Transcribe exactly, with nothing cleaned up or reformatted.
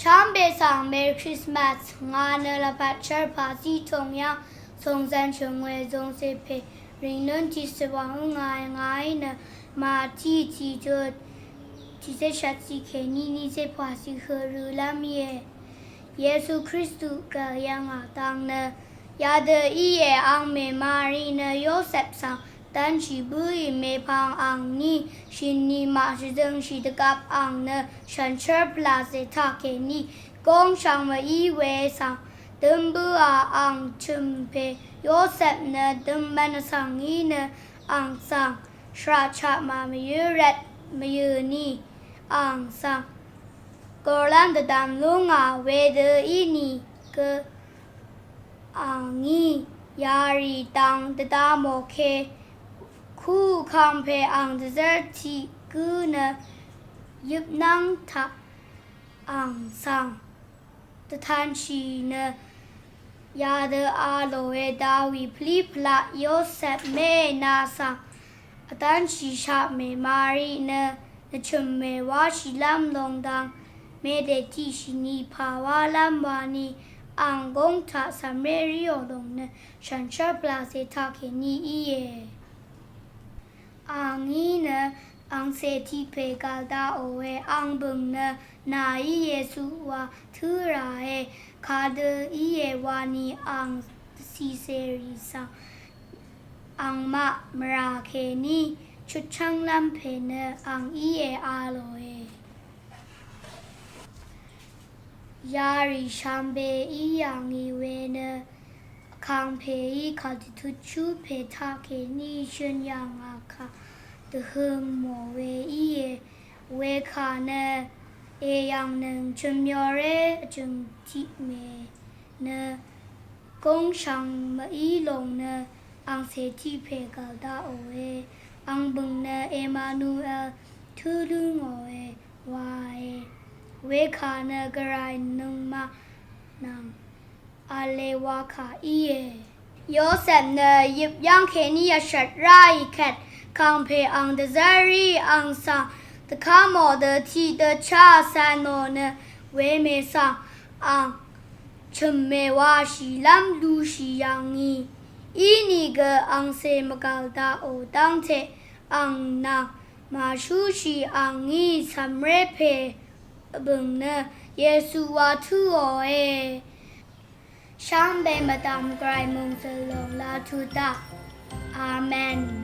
Shvngbe svng Merry Christmas. Ngà nø lvpat shvr pàzí tòng yv́ng zòngzv̀n shø̀ng we zòngzè pè rìngnøn tiqsè wà ngà ngàí nø Màtí tiqjø tiqcé shvtcì kèní nícé pàzí høq rø̄lv́m íe. Yesu Kristu gv̀l yv̀ngà dang nø yadø íe. Angmè Mari nø Yosep svng dv́nshì bǿì mèpvng angní shìnì màshvzøngshì dvgvp ang nø shànshér pvlàcè taqkèní góng shvng mv-í we svng dø̄m bǿà. Ang chø̀m pè Yosep nø dø̄m mvn vsvng í nø ang svng shvraq chaq màmvyǿ rvt mvyø̀ nì ang svng gurlv́m dvdv̀m lú ngà wedø ínìgø angí yarì dang dvda mòke kú vkangpè ang dvzv́r tiq gǿ nø yøpnv́ng taq ang svng dvtanshì nø yadø a lòe. Dawi pvlí pvlaq Yosep mé nà svng vdv́nshìshaq mè Mari nø nvchø̀m mèwáshìlv́m lòng dang mèdè tiqshì ni pàwálv́m wani ang góng taq cv̀mré ríò lòng nø shànshér pvlàcè taqkèní íe. Angí nø angcè tiq pè gv̀l daqòe. Ang bø̀ng nø nàí Yesu wa tǿ ràe. Kadø íe wani ang dvcìcèrì svng angmaq mvrà kèní chutchv́nglv́m pè nø ang íe a lòe. Yarì shvngbe í yà ngì we nø vkangpèí kàdvtutshú pè taqkèní shø̀n yà ngà kà dvhø̄m mò we íe. Wekà nø èyv̀ngnøng chø̀myoré vjø̀ng tiq mè nø góng shvng mv-í lòng nø angcè tiq pè gv̀l daqòe. Ang bø̀ng nø Emanuel tǿ lú ngòe wae. Wekà nø gvray nøngmaq nvng v̄le wakà íe. Yosep nø yøp yv́ng kèní vshvt ráì kvt vkangpè ang dvzv́r rí ang svng dvká mò dø tiqdø chá vcv̄n nò nø wemè svng ang chø̀m mèwashìlv́m lushì yà ngì. Inìgø angcè mvgv̀l daqò dv́ngte ang nvng màshúshì angí cv̀mré pè vbø̀ng nø Yesu wa tǿòe. Shvngbe mvdv̀m gvray mòngzø̀l lòng laq tuq daq. Amen.